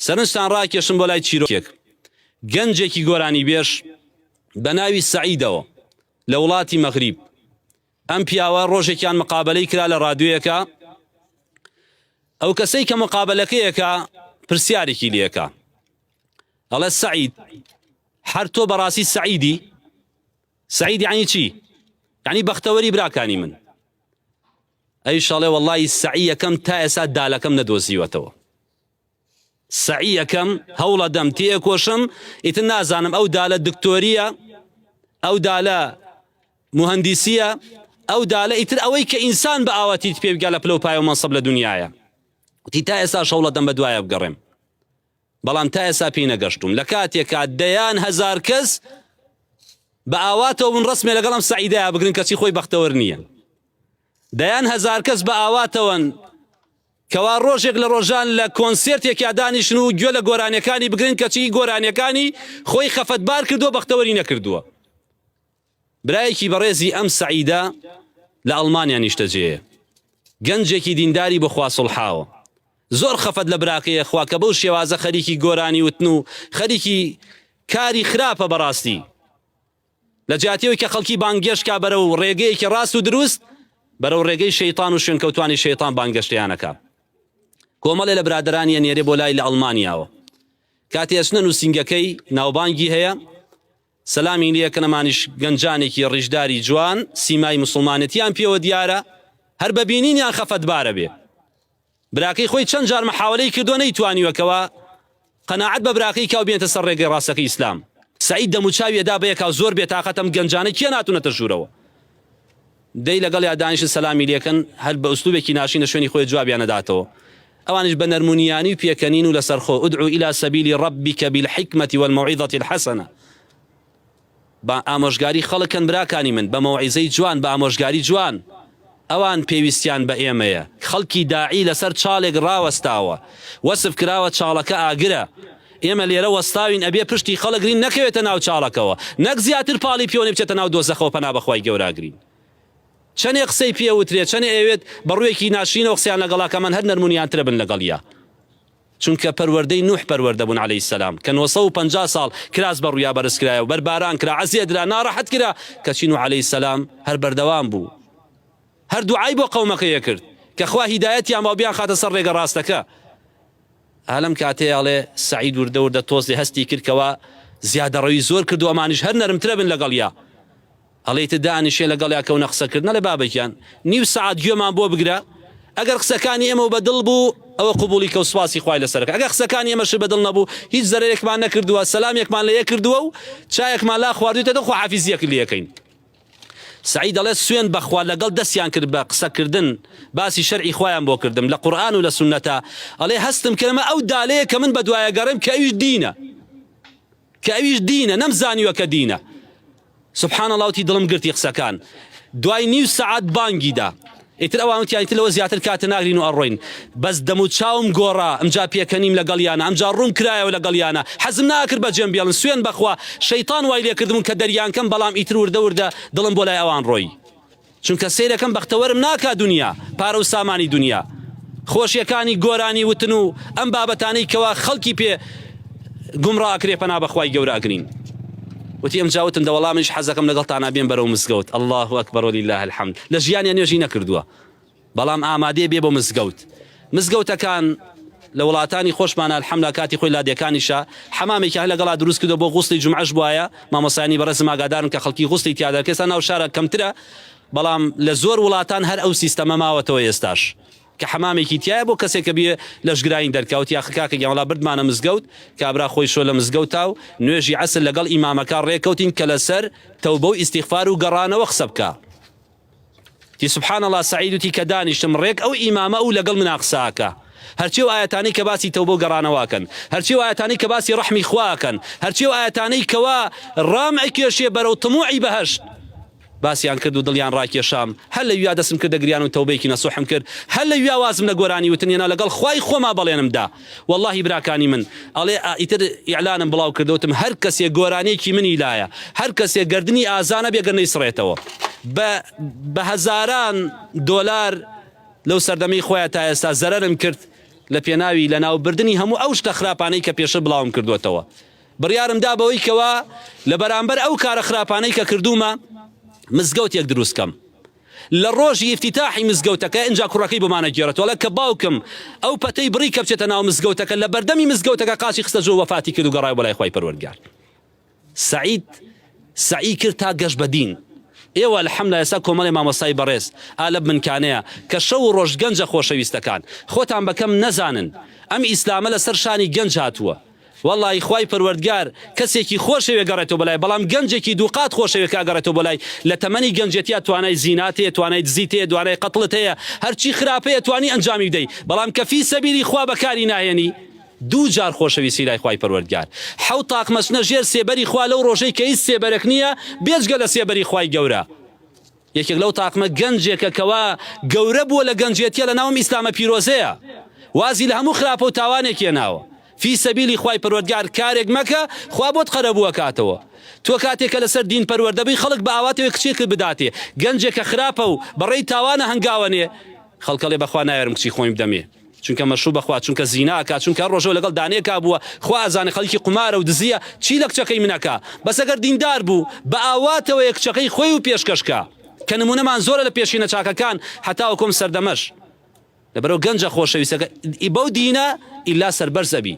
سەرنجتان ڕاکێشم بۆ لای چیرۆکێک گەنجێکی گۆرانیبێژ بە ناوی سەعیدەوە لە وڵاتی مەغریب ئەم پیاوە ڕۆژێکیان مقابلەی کرا لە ڕادیۆیەکە ئەو کەسەی کە مقابلەکەیەکە پرسیارێکی لێکە ئەڵێ سەعید هەر تۆ بەڕاستی سەعیدی سەعید یعنی چی یعنی بەختەوەری براکانی من ئەویش ئەڵێ وەڵڵاهی سەعیەکەم تا ئێستا دالەکەم نەدۆزیوەتەوە. سەعیەکەم، هەوڵەدەم، تێئەکۆشم، ئیتر نازانم ئەو دالە دکتۆرییە، ئەو دالە موهەندیسییە، ئەو دالە ئیتر ئەوەی کە ئینسان بە ئاواتیت پێ بگا لە پلە و پایە و مەنسەب لە دونیایە. وتی تا ئێستاش هەوڵەدەم بە دوایا بگەڕێم. بەڵام تا ئێستا پێی نەگەشتووم. لە کاتێکا دەیان هەزار کەس بە ئاواتەوە بوون ڕەسمێ لەگەڵ ئەم سەعیدەیا بگرن کەچی خۆی بەختەوەر نییە. دەیان هەزار کەس بە ئاواتەوەن کەوا ڕۆژێک لە ڕۆژان لە کۆنسێرتێکیا دانیشن و گوێ لە گۆرانیەکانی بگرن کەچی گۆرانیەکانی خۆی خەفەتبار کردووە بەختەوەری نەکردووە. برایەکی بەڕێزی ئەم سەعیدە لە ئەڵمانیا نیشتەجێیە. گەنجێکی دینداری بۆ خوا سوڵحاوە. زۆر خەفەت لە براکەی ئەخوا کە بەو شێوازە خەریکی گۆرانی وتن و خەریکی کاری خراپە بەڕاستی. لە جیاتی ئەوەی کە خەڵکی بانگێشت کا بەرەو ڕێگەیەکی ڕاست و دروست، بەرەو ڕێگەی شەیتان و شوێنکەوتوانی شەیتان بانگێشتیان ئەکا. کۆمەڵێ لە برادەرانی ئەنێرێ بۆ لای لە ئەڵمانیاوە. کاتێ ئەچنە نووسینگەکەی ناوبانگی هەیە، سەلامی لێ ئەکەن ئەمانیش گەنجانێکی ڕیشداری جوان سیمای موسڵمانێتیان پێوە دیارە هەر بە بینینیان خەفەتبارە بێ براکەی خۆی چەند جار مەحاوەلەی کردووە نەیتوانیوە کەوا قەناعەت بە براکەی کا و بێنێتە سەر ڕێگەی ڕاستەکەی ئیسلام سەعید دەموچاوی ئەدا بەیەکا و زۆر بێتاقەتە ئەم گەنجانە کێن هاتوونەتە ژوورەوە دەی لەگەڵیا دانیشن سەلامی لێکەن هەر بە ئوسلوبێکی ناشرین لە شوێنی خۆی جوابیان ئەداتەوە ئەوانیش بە نەرمونیانی و پێکەنین و لەسەرخۆ ادع الی سبیل ربک بالحکمە والموعظە الحسنە با ئامۆژگاری خەڵک کەن براکانی من بە مەوعیزەی جوان بە ئامۆژگاری جوان ئەوان پێویستیان بە ئێمەیە خەڵکی داعی لەسەر چاڵێک ڕاوەستاوە وەسف کراوە چاڵەکە ئاگرە ئێمە لێرە وەستاوین ئەبێ پشتی خەڵک گرین نەکەوێتە ناو چاڵەکەوە نەک زیاتر پاڵی پێوەنێ بچێتە ناو دۆزەخەوە پەنا بەخوای گەورە گرین چەنێ قسەی پێ وترێ چەنێ ئەیەوێت بە ڕووێکی ناشرینەوە قسەیان لەگەڵا کە من هەر نەرمونیانترە بن لەگەڵیا چونکە پەروەردەی نوح پەروەردە بوون علیە السلام کە 950 ساڵ کراس بە ڕوویا بەرز کرایەوە بەر باران کرا عەزێ درا ناڕەحەت کرا کەچی نوح علیە السلام هەر بەردەوام بوو هەر دوعای بۆ قەومەکەی کرد کە خوا هیدایەتیان با و بیانخاتە سەر ڕێگە ڕاستەکە. ئا لەم کاتەیا ئەڵێ سەعید وردە وردە تۆزێ هەستی کرد کەوا زیادەڕەوی زۆر کردووە ئەمانیش هەر نەرمترە بن لەگەڵیا ئەڵێ ئیتر دانیشێ لەگەڵیا کەونە قسەکردن ئەڵێ بابە گیان نیو سەعات گوێمان بۆ بگرە ئەگەر قسەکانی ئێمەو بە دڵ بوو ئەوە قبوڵی کە و سوپاسی خوای لەسەر کە ئەگەر قسەکانی ئێمەشت بە دڵ نەبوو هیچ زەرەرێکمان نەکردووە سەلامێکمان لە یەک کردووە و چایەکمان لا خواردوویتە خواحافیزیەک لێ ئەکەین. سەعید دەڵێت سوێند بەخوا لەگەڵ دەستیان کرد بە قسەکردن باسی شەرعی خوایان بۆ کردم لە قورئان و لە سوننەتا ئەڵێ هەستم کرد ئەمە ئەو دالەیە کە من بەدوایە گەڕێم کە ئەویش دینە کە ئەویش دینە نەمزانیوە کە دینە سبحان اللە وتی دڵم گرتی قسەکان دوای نیو سەعات بانگی دا ئیتر ئەوان وتیان ئیتر لەوە زیاتر کات ناگرین و ئەڕۆین بەس دەم و چاوم گۆڕا ئەمجا پێکەنیم لەگەڵیانە ئەمجا ڕووم کرایەوە لەگەڵیانە حەزم ناکرد بەجێم بێڵن سوێن بەخوا شەیتان وای لێکردبوون کە دەریانکەم بەڵام ئیتر وردە وردە دڵم بۆ لای ئەوان ڕۆی چونکە سەیرەکەم بەختەوەرم ناکا دونیا پارە و سامانی دونیا خۆشیەکانی گۆرانی وتن و ئەم بابەتانەی کەوا خەڵکی پێ گومڕا ئەکرێ پەنا بەخوای گەورە ئەگرین وتی ئەمجا وتم دە وەڵا منیش حەزەکەم لەگەڵتانا بێم بەرەو مزگەوت اللە اکبر وللە الحمد لە ژیانیا نوێژی نەکردووە بەڵام ئامادەیە بێ بۆ مزگەوت مزگەوتەکان لە وڵاتانی خۆشمانە الحمدللە کاتی خۆی لادێکانیشە حەمامێکیان هەر لەگەڵا دروست کردووە بۆ غوسڵی جومعەش بوایە مامۆستایانی بەڕێزم ئاگادارن کە خەڵکی غوسڵی تیا دەکەن ئێستا ناو شارە کەمترە بەڵام لە زۆر وڵاتان هەر ئەو سیستەمە ماوەتەوە ئێستاش کە حەمامێکی تیایە بۆ کەسێک کە بێ لەشگرانی دەرکەوت یاخ کاکە گیان وەڵا بردمانە مزگەوت کابرا خۆی شۆ لە مزگەوتا و نوێژی عەسر لەگەڵ ئیمامەکە ڕێکەوتین کە لەسەر تەوبە و ئیستیغفار و گەڕانەوە قسە بکا تی سبحان اللە سەعید وتی کە دانیشتم ڕێک ئەو ئیمامە ئەو لەگەڵ منا قسە ئەکا هەرچی ئەو ئایەتانەی کە باسی تەوبە و گەڕانەوە ئەکەن هەرچی ئەو ئایەتانەی کە باسی ڕەحمی خوا ئەکەن هەرچی ئەو ئایەتانەی کەوا ڕام ئەکێشێ بەرەو طموعی بەهەشت باسیان کرد و دڵیان ڕاکێشام هەر لەویا دەستم کردە گریان و تەوبەیەکی نەسوحم کرد هەر لەویا وازم لە گۆرانی وتن هێنا لەگەڵ خوای خۆما بەڵێنم دا وەڵاهی براکانی من ئەڵێ ئیتر ئیعلانم بڵاو کردەوە وتم هەر کەسێ گۆرانیەکی منی لایە هەر کەسێ گەردنی ئازا نەبێ گەر نەیسڕێتەوە بە بە هەزاران دۆلار لەو سەردەمەی خۆیان تا ئێستا زەرەرم کرد. لە پێناوی لەناوبردنی هەموو ئەو شتە خراپانەی کە پێشتر بڵاوم کردووەتەوە. بڕیارم دا بەوەی کەوا لە بەرامبەر ئەو کارە خراپانەی کە کردوومە مزگەوتێک دروست کەم. لە ڕۆژی ئیفتیتاحی مزگەوتەکە ئینجا کوڕەکەی بۆمان ئەگێڕێتەوە ئەڵێ کە باوکم ئەو پەتەی بڕی کە بچێتە ناو مزگەوتەکە لە بەردەمی مزگەوتەکە قاچی خستە جۆ وەفاتی کرد و گەڕایەوە بۆ لای خوای پەروەردگار. سەعید سەعی کرد تا گەشت بە دین. ئێوە الحملە ئێستا کۆمەڵێ مامۆستای بەڕێز ئا لەب منکانەیە کە شەو و ڕۆژ گەنجە خۆشەویستەکان خۆتان بە کەم نەزانن ئەم ئیسلامە لەسەر شانی گەنج هاتووە وەڵاهی خوای پەروەردگار کەسێکی خۆشەوێ گەڕێتەوە بۆ لای بەڵام گەنجێکی دووقات خۆشەوێ کە ئەگەڕێتەوە بۆ لای لە تەمەنی گەنجێتیا توانای زینات هەیە توانای دزیت هەیە دوانای قەتڵت هەیە هەرچی خراپەیە توانی ئەنجامی بدەی بەڵام کە فی سەبیلی خوا بەکاری ناهێنی دوو جار خۆشەویستی لای خوای پەروەردگار حەوت تاقمە چنە ژێر سێبەری خوا لەو ڕۆژەی کە هیچ سێبەرەک نییە بێجگە لە سێبەری خوای گەورە یەکێک لەو تاقمە گەنجێکە کەوا گەورە بووە لە گەنجێتیە لە ناوم ئیسلامە پیرۆزەیە وازی لە هەموو خراپە و تاوانێک هێناوە فی سەبیلی خوای پەروەردگار کارێک مەکە خوا بۆت قەرەبوو ئەکاتەوە تۆ کاتێک کە لەسەر دین پەروەردە بووی خەڵک بە ئاواتەوە کچێکت بداتێ گەنجێکە خراپە و بەڕێی تاوانە هەنگاوەنێ خەڵکەڵێ بەخوا ناوێرم کچی خۆیم بدەمێ چونکە مەشروب ئەخوا چونکە زینا ئەکا چونکە هەر ڕۆژەو لەگەڵ دانەیەکا بووە خوا ئەزانێ خەڵکی قومارە و دزیە چی لە کچەکەی من ئەکا بەس ئەگەر دیندار بوو بە ئاواتەوەیە کچەکەی خۆی و پێشکەش کا کە نمونەمان زۆرە لە پێشینە چاکەکان هەتاوەکو ئەم سەردەمەش لەبەرئەوە گەنجە خۆشەویستەکە بەو دینە ئیلا سەربەرز ئەبی.